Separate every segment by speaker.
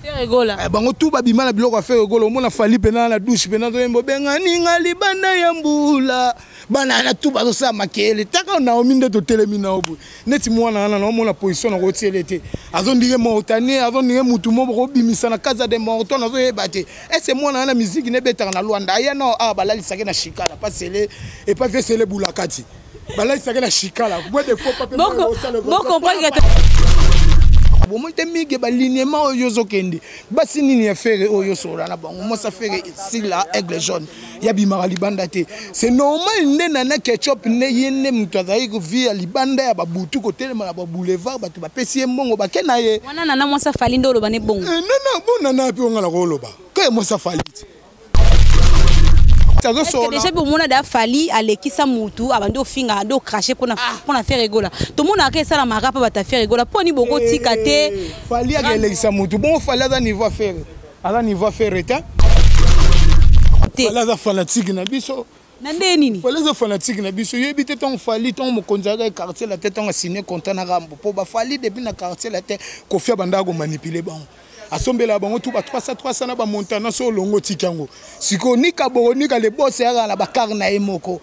Speaker 1: Eh, bango tu babima na biloko ya Ferre Gola. Omona Fally mpena na douche mpena toyemba obenganinga libanda ya mbula, bana na tu bazosala makele. Taka Naomi nde totelemi nao boye, neti mwana wana naomona position na kotiele te, azondire Mauritanie, azondire mutu moko kobimisa na Casa de Morton, azoyeba te ese mwana wana miziki nebetaka na Lwanda. Aya nao awa, balalisaki na Shikala pasele epa vesele bulakati, balalisaki na Shikala.
Speaker 2: Bocomprendre.
Speaker 1: Bomoni te mige balignement oyo ozokende, basi nini ya Ferre oyo osola na bango? Mwasa Ferre Sila Aigle Jaune yabimaka libanda te, c'est normal. Nde Nana Ketchup nde ye nde moto azalaki kovia libanda ya babutu, kotelema na baboulevard, bato bapesi ye mbongo, bake na ye.
Speaker 2: Wana Nana mwasa Fally nde oloba ne bongo?
Speaker 1: Eh, nana bo Nana mpe onga na koloba kaya mwasa Fally te.
Speaker 2: Déjà bomona da Fally alekisa mutu, abandi ofinga, andi ocrache mpona Ferre Gola. Tomonaka esalamaka mpo bato ya Ferre Gola, mpo ni bokotika te.
Speaker 1: Fally akelekisa mutu bongo? Fally aza niveau ya Ferre, aza niveau ya Ferre te. Fally aza fanatique na biso.
Speaker 2: Na nde nini?
Speaker 1: Fally aza fanatique na biso, yoyebi te. Ntango Fally, ntango mokonzi ayaka Quartier Latin, ntango asigne contrat na Rambo, mpo bafali depuis na Quartier Latin, Kofi abandaka komanipule bango, asombela bango tu ba 300 300 na bamontana. So olongo otiki yango sikoyo, nika boronika le boss ayaka na bakare na ye moko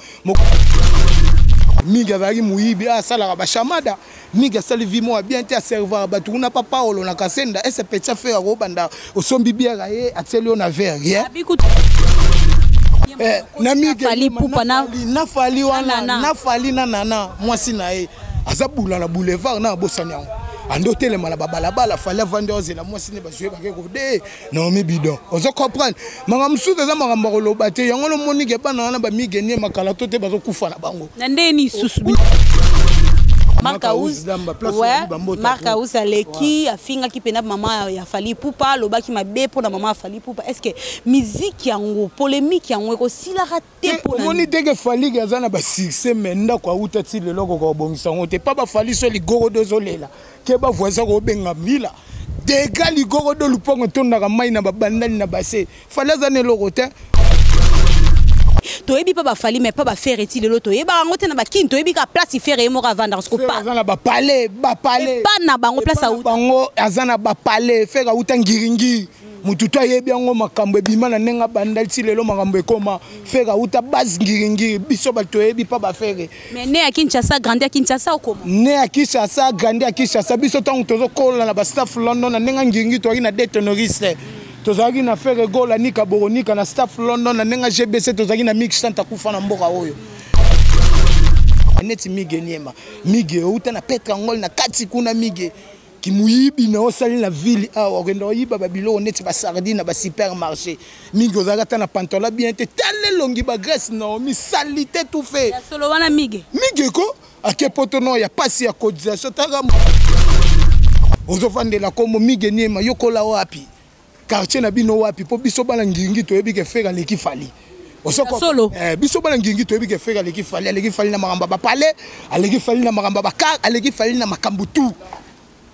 Speaker 1: mingi. Azalaki moyibi, asalaka bashamada mingi, asali vie moko ya bien te, aservaka bato kuna pa Paolo na Kasenda. Ese petit affaire akobanda osombi biere, ye atieli yo na verre ye.
Speaker 2: Na mige
Speaker 1: na Fally wana, na Fally na Nana mwasi na ye, aza bula na boulevard na abosani yango, ande otelema na babalabala. Fally avandi, ozela mwasi nde bazwi, bake kode Naomi bidon. Ozo comprendre, makambo mosusu eza makambo ya koloba te. Yango nomonike bana wana bamigenie makala to te, bazokufa na bango.
Speaker 2: Na ndeni susu Mark House aleki, afingaki mpena mama ya Fally Ipupa, alobaki mabe mpona mama ya Fally Ipupa. Est ce que musique yango, polémique yango ekosilaka te?
Speaker 1: Omoni teke Fally aza na basuccès, mais ndako auta ti lelo akoka kobongisa yango te. Pa bafali so ligorodo ezolela ke bavoisin kobenga mbila dega ligorodo, lupango etondaka mai na babandali na base. Fally aza na eloko te.
Speaker 2: Toyebi mpa bafali, mais mpa baFerre ti lelo toyebaka yango te. Na bakini toyebi kaka place Ferre ye moko avandaka.
Speaker 1: Aza na bapale, bapale.
Speaker 2: Epa na bango place
Speaker 1: auta bango, aza na bapale. Ferre auta Ngiringiri, motu to ayebi yango. Makambo ebima na ndenge abandali ti lelo, makambo ekoma. Ferre auta base Ngiringiri, biso bato toyebi mpa baFerre.
Speaker 2: Mais né ya Kinshasa, grandi ya Kinshasa, okoma
Speaker 1: né ya Kinshasa, grandi ya Kinshasa. Biso ntango tozokola na bastaff London, na ndenge Ngiringi, toyaki na de tenoriste, tozalaki na Ferre Gola, nika boronika na staff London. Na ndenge GBC, tozalaki na mix sante akufa na mboka oyo neti Mige Niema. Mige outa na Petre Angol na kati kuna. Mige kimuyibi na osali na ville awa, okenda oyiba babiloko neti basardine na basupermarché. Mingi ozalaka ata na pantola bien te, tala elongi, bagraisse, Naomi sali te, tout fait.
Speaker 2: Solo wana Mige.
Speaker 1: Mige ko ake poto no ya pasi ya cotisation. Taka ozofandela kombo Mige Niema, yokola wapi? Quartier na bino wapi? Mpo biso bana Ngingi toyebi ke Ferre aleki Fally.
Speaker 2: Solo.
Speaker 1: Eh, biso bana Ngingi toyebi ke Ferre aleki Fally, aleki Fally na makambo ya bapale, aleki Fally na makambo ya bakar, aleki Fally na makambo tu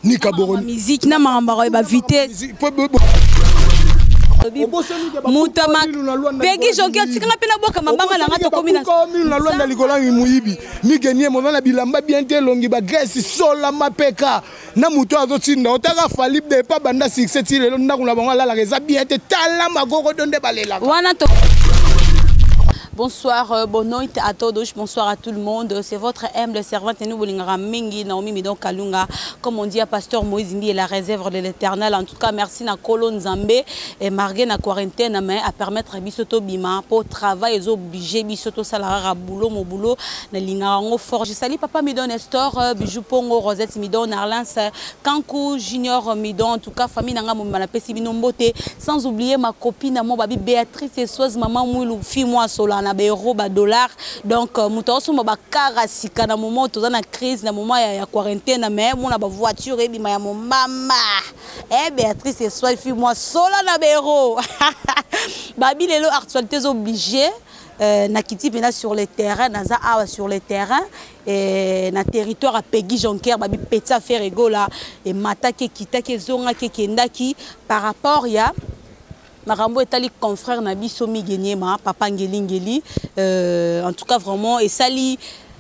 Speaker 1: nika
Speaker 2: boro musique na makambo ya ba vitesse. Moto Pegi Jonki atikanga mpe nabwaka mabanga na nga, tokomi
Speaker 1: na na Lwanda likolo ya moyibi. Migenie moza na bilamba bien te, elongi bagraisse, sola mapeka na moto azotinda. Otaka Fally depa banda succès ti lelo, ndako na bango alalaka eza bien te. Tala magorodo nde balelaka.
Speaker 2: Wana to. Bonsoir, bonne nuit à todos, bonsoir à tout le monde. C'est votre humble servante, nous bolingaka mingi, Naomi Midon Kalunga. Comme on dit à Pasteur Moïse Mbi et la réserve de l'Éternel. En tout cas, merci na Kolo Nzambe et malgré na quarantaine, mais à permettre biso to bima pour travail ils obligé biso to sala boulot mon boulot na linga fort. Je salue papa Midon Nestor, Bijou Pongo, Rosette Midon, Arlens, Kankou Junior Midon, en tout cas famille nanga mo pesi bino mbote, sans oublier ma copine moi babi Béatrice et Soise maman Mwilu fi moi sola na ba euro ba dollar. Donc muto osomba ba kara sika na moment toza na crise, na moment ya quarantaine, mais mona ba voiture ebima ya mama. Eh Béatrice et Soise fi moi sola na ba euro. Babi lelo actualité obligée nakiti mpena sur le terrain, naza awa sur le terrain eh, na territoire ya Peggy Jonker. Babi petit affaire egola emataki, ekitaki, ezongaki, ekendaki par rapport ya makambo etali confrère na biso Mige Niema, papa Ngelingeli. En tout cas vraiment esali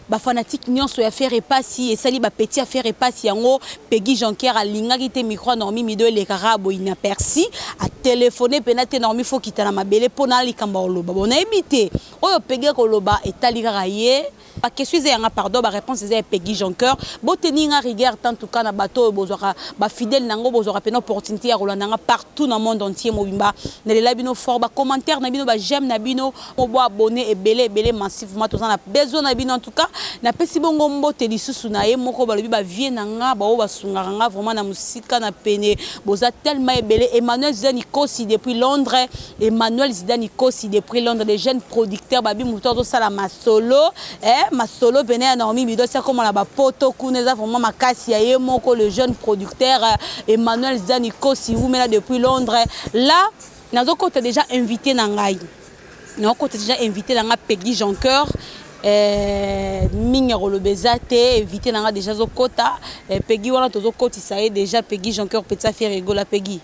Speaker 2: Bafanatique nyonso ya Ferre epasi, esali bapeti ya Ferre epasi. Yango Peggy Jonker alingaki te micro Naomi Mido elekaka boye inaperçu, atelefone mpena te. Naomi, faut kita na mabele mpo na likambo ya koloba. Bon, nayebi te oyo Peggy koloba etali kaka ye. Baquestion eza yanga, pardon, baréponse eza ya Peggy Jonker. Boteni nga rigueur te. En tout cas, na bato oyo bozwaka bafidèle nango, bozwaka mpena opportunité ya kolanda nga partout na monde entier mobimba, nalela bino fort. Bacommentaire na bino, baj'aime na bino, bo abonné ebele ebele massivement, toza na besoin na bino. En tout cas, napesi bongo mbote lisusu na ye moko. Balobi bavie na nga, bao basungaka nga vraiment na mosika na pene, boza tellement ebele. Emmanuel Zidane Kosi depuis Londres, Emmanuel Zidane Kosi depuis Londres, les jeunes producteurs. Babi moto azosala masolo, masolo pene ya Naomi Bido, sia komona bapoto kuna, eza vraiment makasi ya ye moko, le jeune producteur Emmanuel Zidane Kosi, umela depuis Londres. Là, nazokota déjà invité na ngai, nakota déjà invité na nga Peggy Jonker. Mingi ya koloba eza te. Invité na nga déjà azokota, Peggy wana tozokotisa ye déjà. Peggy Jonker, petit Ferre Gola. Peggy,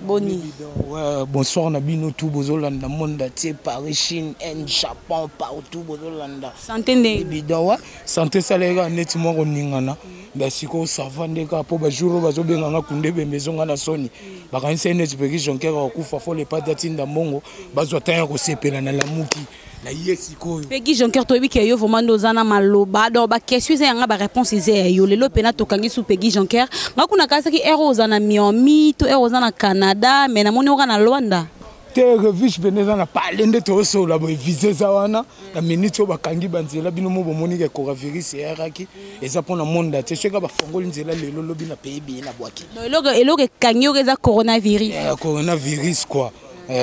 Speaker 2: boni?
Speaker 1: Ouais, bonsoir na bino tout bozolanda, monde entier, Paris, Chine, Inde, Japon, partout bozolanda.
Speaker 2: Santé ndenge?
Speaker 1: Bidon wa santé esalaki neti mwa koningana. Basikoyo ça va nde kaka mpo bajour oyo bazobenganga kunde ebembe ezonga na soni, bakanisi ye neti Peki Jonker akufa. Fo lepadi atinda mbongo, bazwa ntan ya kosepela na lamuki na ye sikoyo.
Speaker 2: Peggy Jonker, toyebi ke yo vraiment nde oza na maloba. Donc baquestion eza yanga, baréponse eza ya yo. Lelo mpena tokangi su Peggy Jonker. Nga kuna kasaki ere oza na Miami to ere oza na Canada, mais namoni oka na Lwanda.
Speaker 1: Te, refuge pene eza na pale nde tozosola boye. Visa eza wana na minute oyo bakangi banzela. Bino mo bomoni ke coronavirus eyakaki, eza mpona monde te. Soki bafongoli nzela lelo, lobi na pays biye na bwaki.
Speaker 2: Eloko ekangi yoko eza coronavirus?
Speaker 1: Coronavirus quoi.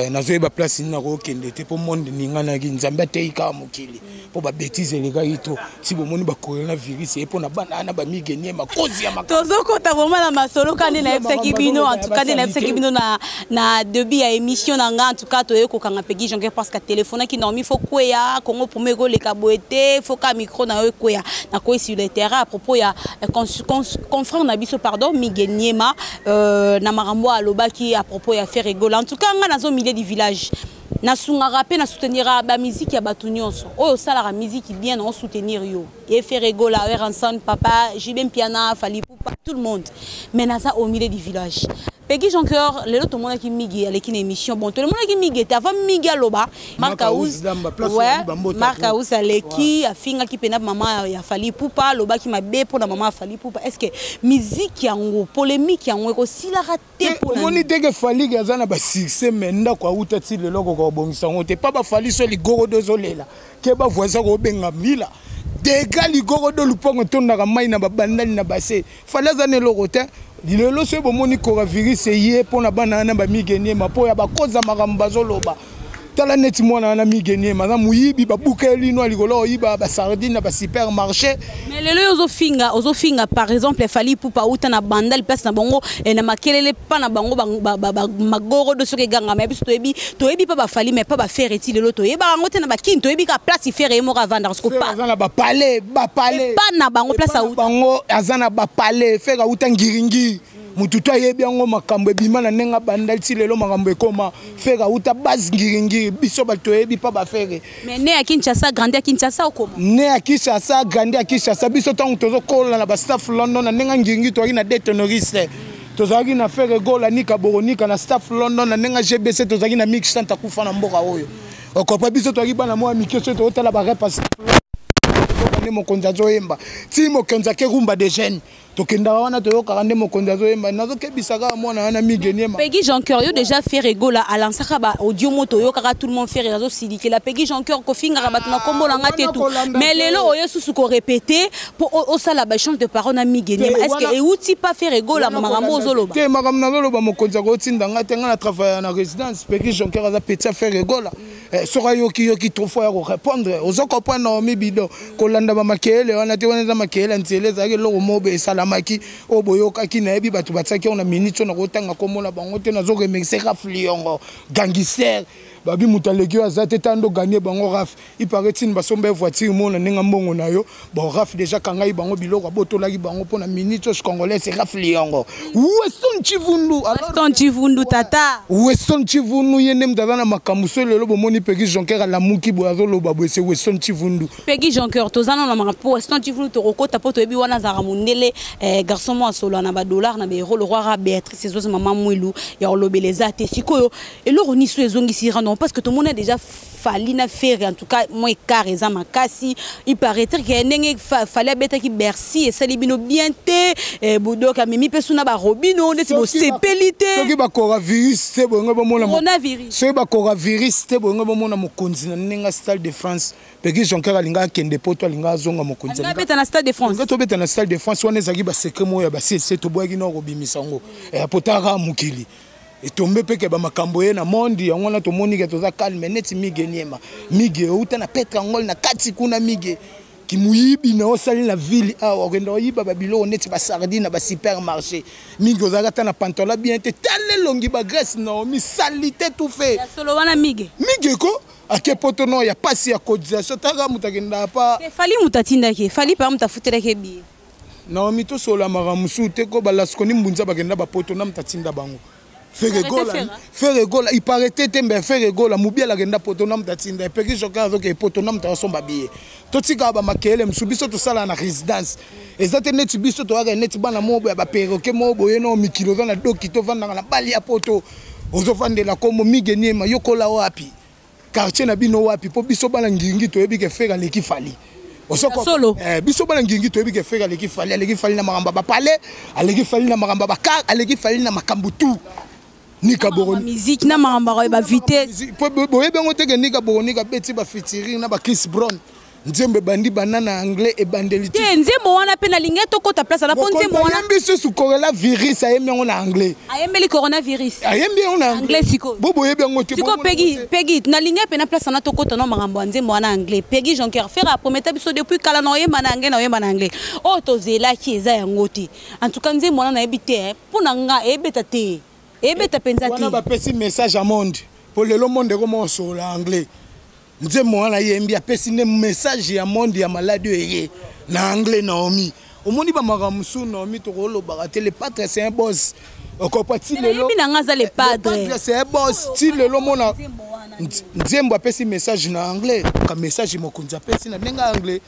Speaker 1: Nazoyeba place nini nakokende te mpo monde ninganaki. Nzambe atei kaka mokili mpo babêtises elekaki to ti bomoni bacoronavirus ye mpo na bana wana bamigenie makozi ya
Speaker 2: Tozokota vraiment na masolo ka nde nayebisaki bino. En tout cas, nde nayebisaki bino na début ya émission na nga, en tout cas, toye kokanga Peggy Jonker parce que téléphonaki Naomi: faut kweya Congo promo, ekoleka boye te, faut ka micro na yo ekweya. Nakoyi sur le terrain à propos ya confrère na biso, pardon, Miguel Niema, na makambo alobaki à propos ya Ferre Gola. En tout cas, nga nazo milieu du village, nasungaka mpe nasoutenira bamiziki ya bato nyonso oyo osalaka miziki bien, na osoutenir yo, ye Ferre Gola, Werrason, papa JB Mpiana, Fally Ipupa, tout le monde, mais naza au milieu du village. Peggy Jonker, lelo tomonaki Migi aleki na émission. Bon, tomonaki Migi ete avant Migi aloba, ouais, Mark House aleki, afingaki mpena mama ya Fally Ipupa, alobaki mabe mpona mama ya Fally Ipupa. Est ce que miziki yango, polémique yango ekosilaka te?
Speaker 1: Omoni teke Fally aza na basuccès, mais ndako auta ti lelo koka kobongisa yango te. Pa bafali so ligorodo ezolela ke bavoisin kobenga mbila dega ligorodo, lupango etondaka mai na babandani na base. Fally aza na eloko te. Lelo soki bomoni coronavirus eye mpo na bana wana bamigeniema mpo ya bakoza makambo bazoloba. Tala neti mwana wana migeniema aza moyibi, babuka lino ya likolo, oyiba basardine na basupermarché.
Speaker 2: Mais lelo oyo ozofinga, ozofinga par exemple Fally Ipupa auta na Bandal, place na bango na makelele mpa na bango magorodo soki egangama ya biso. Toyebi, toyebi mpa bafali, mais mpa baFerre ti lelo toyebaka yango te. Na bakini toyebi kaka place Ferre ye moko avandaka siko.
Speaker 1: Aza na bapale, bapale.
Speaker 2: Pa na bango, place auta.
Speaker 1: Bango aza na bapale. Ferre auta Ngiringiri, motu to ayebi yango. Makambo ebima na ndenge abanda ti lelo, makambo ekoma. Ferre auta base Ngiringiri, biso bato toyebi mpa baFerre.
Speaker 2: Mais né ya Kinshasa, grandi ya Kinshasa, okoma.
Speaker 1: Né ya Kinshasa, grandi ya Kinshasa. Biso ntango tozokola na bastaff London na ndenge Ngiringiri, toyaki na de ténoriste, tozalaki na Ferre Gola, Nika Boronika na staff London. Na ndenge GBC tozalaki na Mix Sante akufa na mboka oyo okopa. Biso tozalaki bana mwa mike, soki tozotala barep nde mokonzi azoyemba ti mokonzi ake rumba de jeune, tokendaka wana, toyokaka nde mokonzi azoyemba. Nazokebisa kaka mwana wana Migeniema.
Speaker 2: Peggy Jonker, yo déjà Ferre Gola alansaka ba audio moto, oyokaka tout le monde Ferre azosilikela Peggy Jonker, kofingaka bato na kombo na nga te tout. Mais lelo oyo susu korépéter mpo osala baéchange de parole na Migeniema, est ce que euti pa Ferre Gola makambo ozoloba?
Speaker 1: Te, makambo nazoloba, mokonzi akotinda nga te. Nga na travaille na résidence. Peggy Jonker aza petit Ferre Gola. Soki ayoki yoki trop fort ya korépondre, ozo comprendre Naomi Bido. Kolanda bamakeyele wana te, wana eza makeyele ya nzela. Ezalaki eloko moko boye esalamaki oyo boyokaki. Nayebi bato batiaki yango na minute oyo, nakotanga komona bango te. Nazoremercier Raf Liongo, gangster. Babi moto aleki yo aza te, tando gagner bango raf. Il paraît tini basomba ye voiture mona ndenge mbongo na yo. Bon, raf déjà kangai bango biloko abotolaki bango mpona minute oyo congolais c'est Raf Liongo. Weston Chivundu.
Speaker 2: Weston Chivundu tata.
Speaker 1: Weston Chivundu ye nde moto aza na makambo so lelo bomoni Peggy Jonker alamuki boye azoloba boye c'est Weston Chivundu.
Speaker 2: Peggy Jonker toza nano na makambo po Weston Chivundu tokokota po toyebi wana azalaka mondele garçon moko asolola na badollar na baeuro le roi ra Béatrice ezozi mama Mwilu ya kolobela eza te. Sikoyo eloko nini so ezongisi rando parce que tomoni déjà Fally na Ferre, en tout cas moi écart eza makasi. Il paraîtrait que ndenge Fally abetaki Bercy esali bino bien te, Budoka amemi mpe suna ba Robino ndeti bosepeli te.
Speaker 1: Soki bakora virus te boyenge bomona
Speaker 2: coronavirus.
Speaker 1: Soki bakora virus te boyenge bomona mokonzi na ndenge Stade de France. Peggy Jonker alinga akende poto, alinga azonga mokonzi.
Speaker 2: Alinga abeta na Stade de France.
Speaker 1: Alinga tobeta na Stade de France wana ezalaki ba secret moko ya ba CC toboyaki na kobimisa yango. Potaka mokili. Etombe mpe ke bamakambo ye na monde yango wana tomoni ke toza calme neti Mige Niema. Mige outa na Petre Angol na kati kuna Mige. Kimuyibi na osali na ville awa okenda oyiba ba biloko neti ba sardine na ba supermarché. Mige ozalaka ata na pantola bien te, tala elongi ba graisse na omi salité tout fait.
Speaker 2: Ya solo wana Mige.
Speaker 1: Mige ko ake poto no ya pasi ya cotisation taka mutu akenda pa.
Speaker 2: Te Fally mutu atindaki, Fally pa mutu afutelaki billet.
Speaker 1: Naomi tosola makambo mosusu te ko balaskoni mbunza bakenda ba poto na mutu atinda bango. Ferre Gola, Ferre Gola, il paraît te mbe Ferre Gola, mubiala akenda poto na mutu atinda, Peggy Joker azoke poto na mutu asomba billet. Totika ba makele mosusu biso tosala na résidence. Eza te neti biso toyaka neti bana moko ya ba perroquet moko boye no mikili oza na doki tovandaka na bali ya poto. Ozovandela kombo Mige Niema yokola wapi? Quartier na bino wapi? Po biso bana ngingi toyebi ke Ferre aleki Fally.
Speaker 2: Solo.
Speaker 1: Biso bana ngingi toyebi ke Ferre aleki Fally, aleki Fally na makambo ba palais, aleki Fally na makambo ba car, aleki Fally na makambo tout. Nika Boro
Speaker 2: musique na makambo ba vitesse.
Speaker 1: Po boyebi yango te ke Nika Boro Nika beti ba featuring na ba Chris Brown. Nzembo ebandi banana anglais ebandeli
Speaker 2: ti. Te nzembo wana pe na linga tokota place la po nzembo wana.
Speaker 1: Ayembi susu coronavirus ayembi yango na anglais.
Speaker 2: Ayembeli coronavirus.
Speaker 1: Ayembi yango na
Speaker 2: anglais siko.
Speaker 1: Bo boyebi yango te.
Speaker 2: Siko Peggy, Peggy na linga pe na place na tokota no makambo ya nzembo wana anglais. Peggy Jonker Ferre prometa biso depuis kala na oyemba na anglais na oyemba na anglais. Oh tozelaki eza yango te. En tout cas nzembo wana nayebi te po na nga ebeta te. Ebeta penza te.
Speaker 1: Wana ba pesi message à monde. Po lelo monde ko mo sola anglais. Nzembo wana yembi apesi nde message ya monde ya maladi oyo eye na anglais Naomi. Omoni ba makambo mosusu Naomi tokolobaka te, le padre c'est un boss. Okopa ti lelo.
Speaker 2: Nayebi na nga aza le padre.
Speaker 1: Le padre c'est un boss. Ti lelo mona nzembo apesi message na anglais, ka message mokonzi apesi na ndenge anglais.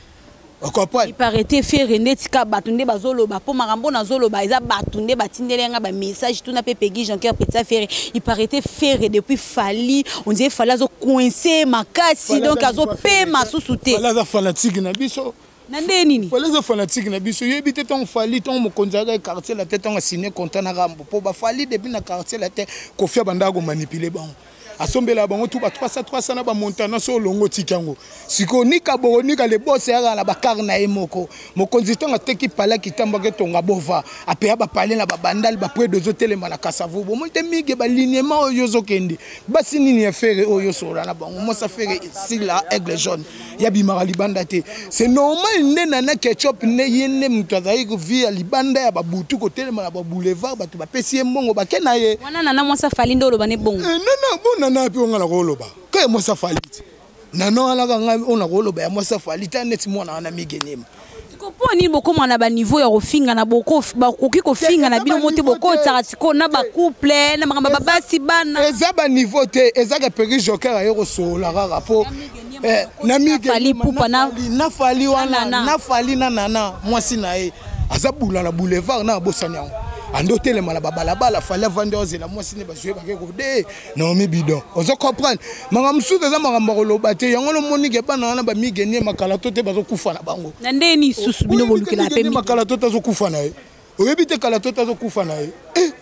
Speaker 1: Okopa.
Speaker 2: Il paraît Ferre neti ka bato nde bazoloba po makambo nazoloba eza bato nde batindeli nga ba message tuna pe Peggy Jonker petit Ferre. Il paraît Ferre depuis Fally, on dirait Fally azo coincé makasi donc azo pema susu te.
Speaker 1: Fally aza fanatique na biso.
Speaker 2: Na nde nini?
Speaker 1: Fally aza fanatique na biso. Yebi te ton Fally ton mokonzi ya quartier la tête on a signé contrat na Rambo po ba Fally depuis na quartier la tête Kofia banda ko manipuler bango. Asombela bango tout ba 300 300 na ba montana so longo tikango. Siko nika boro nika le boss ya na ba car na ye moko. Mokonzi tonga teki pala kitamba ke tonga bova. Apeya ba palais na ba bandal ba près deux hôtels na Kasavu. Bo monte mige ba lignement oyo zokende. Basi nini ya Ferre oyo sola na bango. Moi ça Ferre sila aigle jaune. Ya bimaka libanda te. C'est normal nde na na ketchup ne ye ne mutu azali ko vie ya libanda ya ba butu ko telema na ba boulevard bato ba pesi ye mbongo ba ke na ye.
Speaker 2: Wana nana mwasa Fally ndo loba ne bongo.
Speaker 1: Non non bon nana pe ngala ko loba. Ka mwasa Fally. Nana wana ka nga ona ko loba ya mwasa Fally ta neti mwana wana Mige Niema.
Speaker 2: Siko po ni bokoma na ba niveau ya kofinga na boko bakoki kofinga na bino mote boko tsaka siko na ba couple na makambo ba basi bana.
Speaker 1: Eza ba niveau te, eza ka Peggy Joker aye ko sola kaka po na Mige
Speaker 2: Fally Ipupa na
Speaker 1: na Fally wana,
Speaker 2: na
Speaker 1: na Fally na nana mwasi na ye aza bula na boulevard na bosani yango. Ando telema na babalabala Fally avandi ozela mwasi ne bazwe bake ko de Naomi bidon. Ozo comprendre? Manga mususu eza makambo ya koloba te. Yango no moni ke bana wana ba Mige Niema kala to te bazo kufa na bango.
Speaker 2: Na ndeni susu bino bolukela pe
Speaker 1: Mige. Kala to tazo kufa na ye. Oyebi te kala to tazo kufa na ye.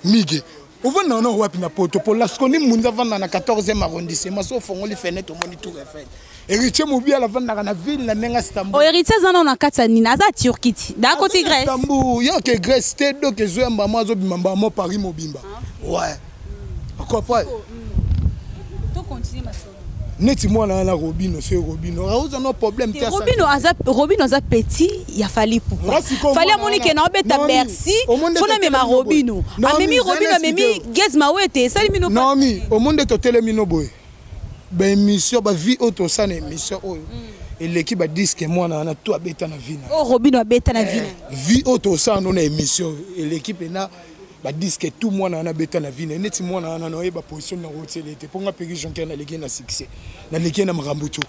Speaker 1: Mige. Ovanda na wapi na poto po laskoni munza vanda na 14e arrondissement so fongoli fenêtre omoni tour Eiffel. Héritier Mobia la vanda na ville na nenga Istanbul.
Speaker 2: Oh Héritier zana na kati nini aza Turquie ti. Da koti Grèce.
Speaker 1: Istanbul ya ke Grèce te do ke zo mba mo zo bima mba mo Paris mobimba. Ouais. Comprends?
Speaker 2: To continuer ma solo.
Speaker 1: Neti mwana na Robino, c'est Robino. Aoza no problème te.
Speaker 2: Robino aza Robino aza petit ya Fally Ipupa. Fally amoni ke na obeta Bercy, fona mema Robino. Amemi Robino amemi Gaz Mawete, sali mino.
Speaker 1: Naomi, au monde to tele mino boy. Baémission, bavie oyo tosala na émission oyo eleki badisque mwana wana to abeta na vie na
Speaker 2: Oyo Robino abeta na vie na
Speaker 1: Vie oyo tosala no na émission oyo eleki mpena badisque tout mwana wana abeta na vie na ye. Neti mwana wana naoyeba position na kotiela ye te, mpo nga Peki Jonker naleki ye na succès, naleki ye na makambo tu,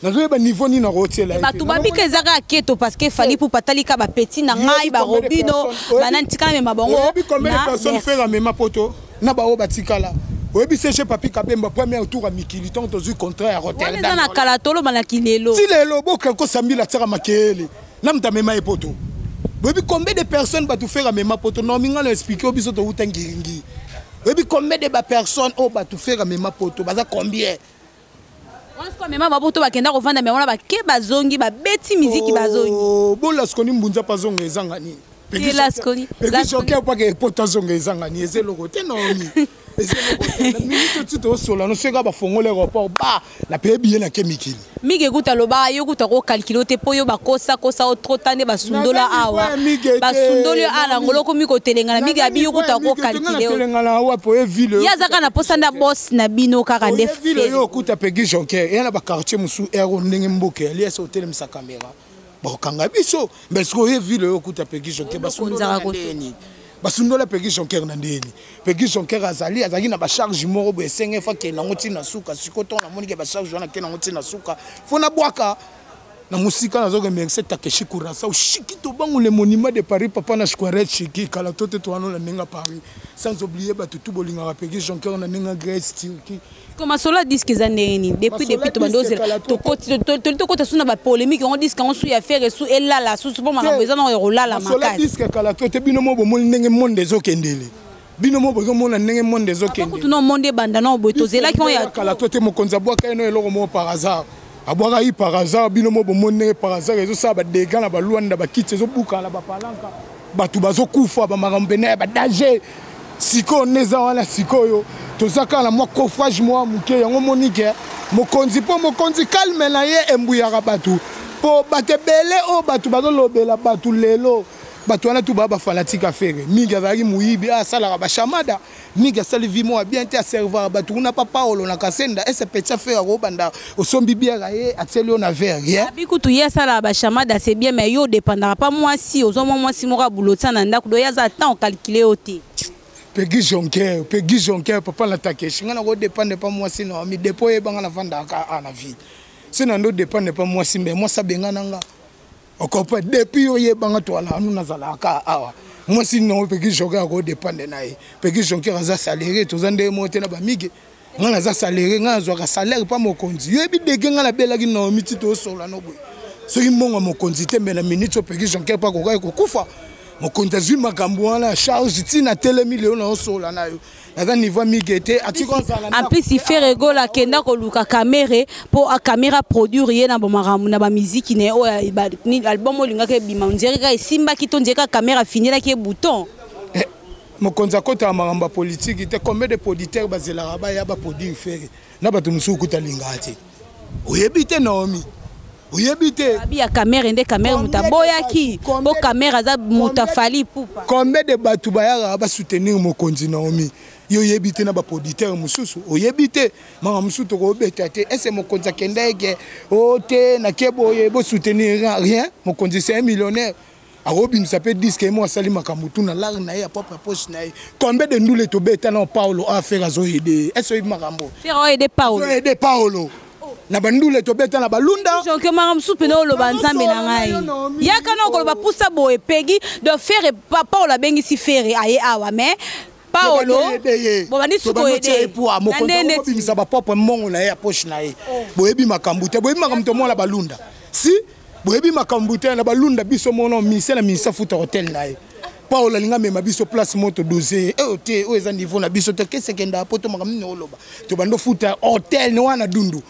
Speaker 1: nazoyeba niveau nini nakotiela ye te.
Speaker 2: Bato babika eza kaka keto parce que Fally Ipupa atali ka bapeti na ngai, barobino banani, tikala mema bango.
Speaker 1: Oyebi combien de
Speaker 2: na
Speaker 1: personnes
Speaker 2: merci.
Speaker 1: Ferre amema poto na baoyo batikala? Oyebi CG Papi Kabemba, premier tour ya mikili, ntango tozwi contrat ya
Speaker 2: Wana eza
Speaker 1: Rotterdam?
Speaker 2: Na kala, tolobanaki lelo.
Speaker 1: Ti lelo boka kosambila tiaka makeyele na moto amema ye poto. Boyebi combien de personnes bato Ferre amema poto? Naomi, nga na expliquer oyo, biso touta ngiringiri. Oyebi combien de bapersonnes oyo bato Ferre amema poto baza combien?
Speaker 2: Wana sikoyo amema bapoto, bakenda kovanda, me wana bake, bazongi, babeti miziki, bazongi.
Speaker 1: Oh, bolaskoni mbunza mpo azonga ezanga nini?
Speaker 2: Te, Lasconi.
Speaker 1: Peki Jonker mpo ake poto azonga ezanga nini? Eza eloko te, Naomi, eza eloko te. Na minute oti tosola no, soki kaka bafongoli aéroport ba na paye billet na ke mikili.
Speaker 2: Mige kuta aloba yo kuta kokalkile te, mpo yo bakosakosa o trop ta nde basundola
Speaker 1: Naza
Speaker 2: awa.
Speaker 1: niveau ya Mige te,
Speaker 2: Basundoli yo awa na
Speaker 1: Naomi.
Speaker 2: ngolo, okomi kotelengana. Mige abi yo kuta kokalkile yo.
Speaker 1: Telengana wapo? Oye ville.
Speaker 2: Ye aza kaka na posa nda bos na bino kaka nde.
Speaker 1: Oye ville oyo okuta Pegi Jonker eya na baquartier mosusu ero ndenge mboka yali ese otelemisa caméra, bakokanga biso. Mais soki oye ville oyo okuta Pegi Jonker, basundola
Speaker 2: Okonzaka
Speaker 1: na ndeni basundola Pegi Jonker na ndeni. Pegi Jonker azali, azalaki na bacharge moko boye, esenge fa akende yango ntina suka. Sikoyo ntongo namoni ke bacharge wana akende yango ntina suka, fo nabwaka na mosika. Nazoremercier Takeshi Kurasao Shiki Tobango, le monument de Paris, papa na Squaret Shiki kala to te towana na ndenge ya Paris, sans oublier bato tu bolingaka Pegi Jonker na ndenge ya Grèce, Turquie.
Speaker 2: Ko masolo ya disque eza ndenge nini? Depuis
Speaker 1: Masolo ya
Speaker 2: depuis tobandi
Speaker 1: disque
Speaker 2: ozela
Speaker 1: kala
Speaker 2: toli tokota su na bapolémique yango, disque yango su ya Ferre su elala susu, mpo makambo eza nango ya kolala
Speaker 1: Masolo ya
Speaker 2: makasi.
Speaker 1: Disque kala to te. Bino mo bomoni ndenge monde ezokendele, bino mo bozomona ndenge monde ezokende.
Speaker 2: Kutu no monde ebanda no boye, tozelaki yango ya
Speaker 1: Kala to te. Mokonzi abwaka ye no eloko moko par hasard, abwaka ye par hasard. Bino mo bomoni ndenge par hasard ezosala badégâts na balwanda, bakiti ezobukana na bapalanka, bato bazokufa, bamakambo pene ya badanger. Sikoyo nde eza wana. Sikoyo toza kaka na mwa coffrage mwa moke yango. Monike mokonzi, mpo mokonzi calme na ye embuyaka bato, mpo bato ebele oyo bato bazolobela bato lelo, bato wana tu baa bafanatique ya Ferre. Mingi azalaki moyibi, asalaka bashamada mingi, asali vie moko ya bien te, aservaka bato kuna pa Paolo na Kasenda ese petit Ferre akobanda osombi bière, ye atieli yo na verre ye.
Speaker 2: Abi kutu ye asalaka bashamada, c'est bien, mais yo odépendaka pa mwasi, ozwa mwa mwasi moko abulo tia na ndako do, ye aza temps ocalcule yo te.
Speaker 1: Pegi Jonker, Pegi Jonker, papa na Takeshi, nga nakodépendre pa mwasi na mi depo oyebanga navandaka a na ville se na ndo dépendre pa mwasi, mbe mwasi abenga na nga ocomprendre. Depuis oyebanga toala anu nazalaka awa, mwasi nango Pegi Jonker akodépendre na ye. Pegi Jonker aza salarié, toza ndenge moko te na bamige. Nga naza salarié, nga nazwaka salaire pa mokonzi. Yoyebi dege nga nabelaki Naomi ti tosola no boye, soki mbongo ya mokonzi te, mbe na minute oyo Pegi Jonker mpo akokaki kokufa. Mokonzi azwi makambo wana charge ntina telemi lelo na osola na yo, naza niveau ya mige te, atiki ozala.
Speaker 2: En plus Ferre Gola akenda koluka Kamerhe mpo Kamerhe aproduire ye na bamakambo na bamiziki na ye oyo album oyo olingaki ebima, ondire kaka esimbaki to ondire kaka Kamerhe afinelaki ye bouton.
Speaker 1: Eh, mokonzi akotaka makambo ya politiki te. Combien de producteurs bazelaka baya baproduire Ferre na bato mosusu kuta alingaka te? Oyebi te, Naomi, oyebi te.
Speaker 2: Abi ya Kamerhe nde Kamerhe moto aboyaki, mpo Kamerhe aza moto aFally Ipupa.
Speaker 1: Combien de bato bayaka basoutenir mokonzi, Naomi? Yo oyebi te na baproducteur mosusu, oyebi te makambo mosusu tokobeta te. Ese mokonzi akenda eke o te nake boye bosoutenir rien. Mokonzi, c'est un millionnaire, akobimisa mpe disque ye mo, asali makambo tu na lare na ye ya propre poche na ye. Combien de ndule tobeta na Paolo affaire azoyede ese oyebi makambo?
Speaker 2: Ferre oaide Paolo?
Speaker 1: Azoyede Paolo na bandule tobeta na balunda.
Speaker 2: Jonke makambo mosusu mpena oloba, Nzambe na ngai, yaka na okoloba pusa boye. Pegi donc Ferre, Paolo abengisi Ferre aye awa, mais Paolo bobandi suki oyede.
Speaker 1: Mokonzi bapropre mbongo na ye ya poche na ye. Boyebi makambo te, boyebi makambo tomona balunda si boyebi makambo te na balunda. Biso mona mise na mise afuta hotel na ye. Paolo alinga amema biso place mo todose oyo te, oyo eza niveau na biso te. Kesekenda po to makambo nini oloba, tobanda ofuta hotel wana dundu,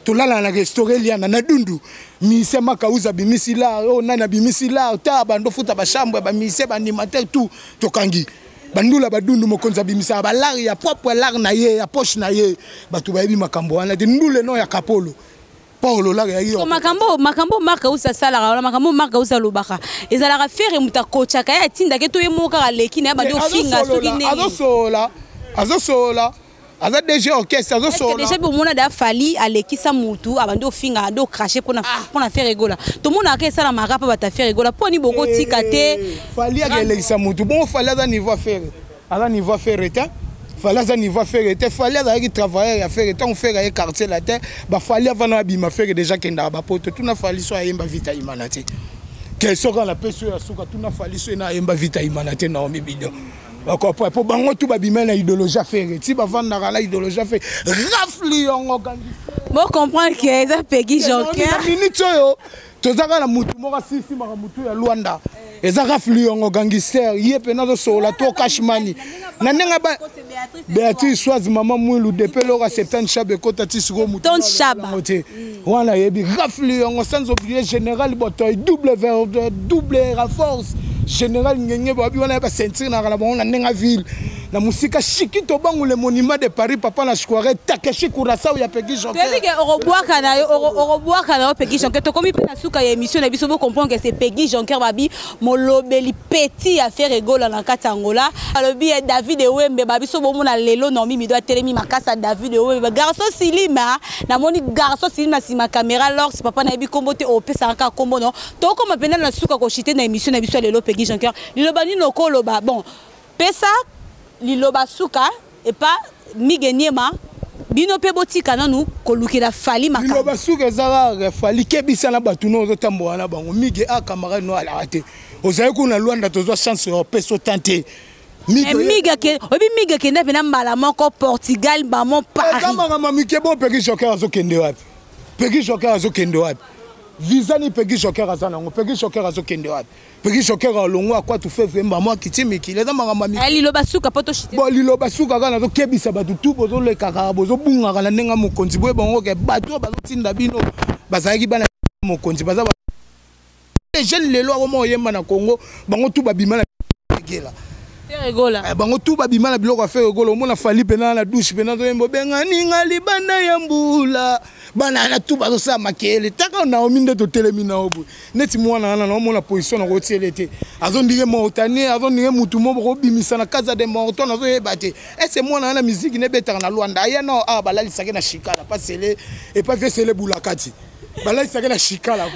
Speaker 1: tolala na restaurant Eliana na dundu. Mise Makauza abimisi lar oyo, nani abimisi lar ta bando futa bachambre, bamise baanimateur tout, tokangi bandula badundu. Mokonzi abimisaka balare ya propre lare na ye ya poche na ye. Bato bayebi makambo wana te. Ndule no ya Kapolo Paolo lare ya yo.
Speaker 2: Makambo Mark Ausi asalaka wana, makambo Mark Ausi alobaka, ezalaka Ferre moto akotaka ye, atindaki to ye moko kaka aleki na ye bandi ofinga soki ndenge?
Speaker 1: Azosola, azosola. Aza DG orchestre azosolola.
Speaker 2: Déjà bomona da Fally alekisa mutu abandi ofinga abandi ocracher mpona Ferre Gola. Tomonaka esalamaka mpo bato ya Ferre Gola mpo ni bokotika te.
Speaker 1: Fally akelekisa mutu bongo Fally aza niveau ya Ferre, aza niveau ya Ferre te. Fally aza niveau ya Ferre te. Fally azalaki travailleur ya Ferre ntango Ferre aye quartier la te. Bafally avana abima Ferre déjà akendaka bapoto. Tuna Fally so ayemba Vita Imana te. Question kaka napesi oyo ya suka, tuna Fally so ena ayemba Vita Imana te. Naomi Bidon bakopa po bango tu babima na idéologie ya Ferre ti bavandaka na idéologie ya Ferre rafle yongo gangisi.
Speaker 2: Bo comprendre que eza Peggy Jonker.
Speaker 1: Minute oyo tozaka na mutu moko asisimaka mutu ya Luanda, eza rafle yongo gangster ye mpe nazosolola to cash money na ndenge ba Béatrice Swaz mama Mwilu depuis lors 70 Shaba ekota ti sikoyo mutu
Speaker 2: Shaba
Speaker 1: te wana yebi rafle yongo, sans oublier général Botoy double vers double force général ngenge babi wana ba ceinture na kala bango na ndenge ville na musika Shikito Bangu le monument de Paris papa na square Takeshi Kurosawa ya Peggy Jonker.
Speaker 2: Toyebi ke okobwaka na yo, okobwaka na yo Peggy Jonker. Tokomi mpe na suka ya émission na biso. Bocomprendre que c'est Peggy Jonker babi molobeli petit ya Ferre Gola na kati ya Angola. Alobi ye David Ewembe babiso bomona lelo Naomi Mido atelemi makasi ya David Ewembe garçon silima. Namoni garçon silima na nsima caméra lors papa nayebi kombo te, opesaka kaka kombo no. Tokoma mpenza na suka koshite na émission na biso ya lelo. Peggy Jonker, liloba nini okoloba? Bon, pesa liloba suka epa Mige Niema. Bino mpe botika nanu kolukela Fally makambo.
Speaker 1: Liloba suka eza kaka Fally kebisa na bato no ozotambola na bango. Mige a camarade no alaka te, ozali kuna Lwanda, tozwa chance ya opesa otan te.
Speaker 2: Mige oyebi Mige akenda mpena mbala moko Portugal bamo Paris.
Speaker 1: Eza makambo mike. Bo Peggy Joker azokende wapi? Peggy Joker azokende wapi? Visa ni Peggy Joker aza nango? Peggy Joker azokende wapi? Peggy Joker alongwa akwatu fevre mbamo akiti mikili, eza makambo ya
Speaker 2: Liloba suka po toshite.
Speaker 1: Bon, liloba suka kaka nazokebisa bato tu bozolekaka, bozobungaka na ndenge ya mokonzi boye bango ke bato oyo bazotinda bino bazalaki bana mokonzi, baza jeune lelo akoma oyemba na Congo. Bango tu babima na gela.
Speaker 2: Ferre Gola.
Speaker 1: Bango tu babima na biloko ya Ferre Gola. Omona Fally mpena na douche mpena azoyemba obenganinga libanda ya mbula, bana na tu bazosala makele taka. Naomi nde totelemi na yo boye neti mwana wana naomona position na kotiele te, azondire Mauritanie, azondire mutu mo bokobimisa na Casa de Morton, azoyeba te ese mwana wana miziki nebetaka na Lwanda. Aya na awa balalisaki na Shikala pasele epa viesele bulakati balalisaki na Shikala.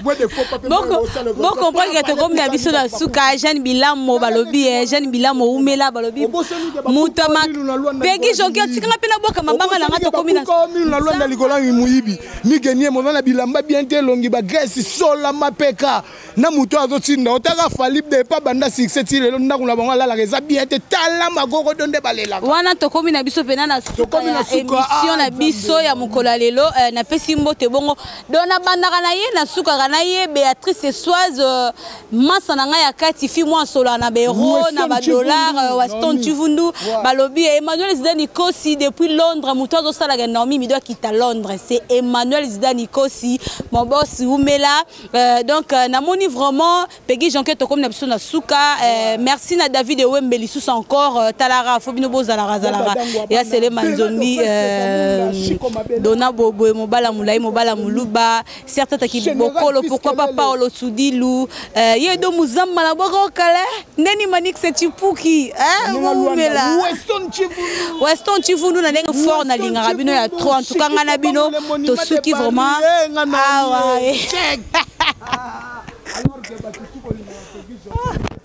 Speaker 2: Bocomprendre ke tokomi na biso na suka. Jeanne Bilamo balobi, Jeanne Bilamo umela balobi moto Peggy Jonker tikanga mpe nabwaka mabanga na nga. Tokomi
Speaker 1: na na Lwanda likolo ya moyibi. Migenie moza na bilamba bien te, elongi bagrese sola mapeka na moto azotinda otaka Fally depa banda succès ti lelo ndako na bango alalaka eza bien te. Tala magorodo nde balelaka.
Speaker 2: Wana tokomi na biso mpena na suka ya émission na biso ya mokolo ya lelo. Napesi mbote bongo donc nabandaka na ye, nasukaka na ye Béatrice Soise, masa na ngai ya kati fi mwa solo na baeuro na badollar. Waston Chivundu balobi Emmanuel Zidane Kosi depuis Londres. Moto azosalaka Naomi Mido akita Londres, c'est Emmanuel Zidane Kosi, mon boss umela. Donc namoni vraiment Peggy Jonker, tokomi na biso na suka. Merci na David Ewembe lisusu encore. Talara fo bino bozalaka zalaka ya Selema Nzombi, Dona Boboye mobala molai mobala moluba certes taki bokolo, pourquoi pas Paolo Tsudilu ye do muzamba na boko kala ndeni Manix Chipuki umela Weston Chivundu na ndenge fort nalingaka bino ya trop. En tout cas nga na bino tosuki vraiment awa.
Speaker 1: Alors que bato tu kolingaka.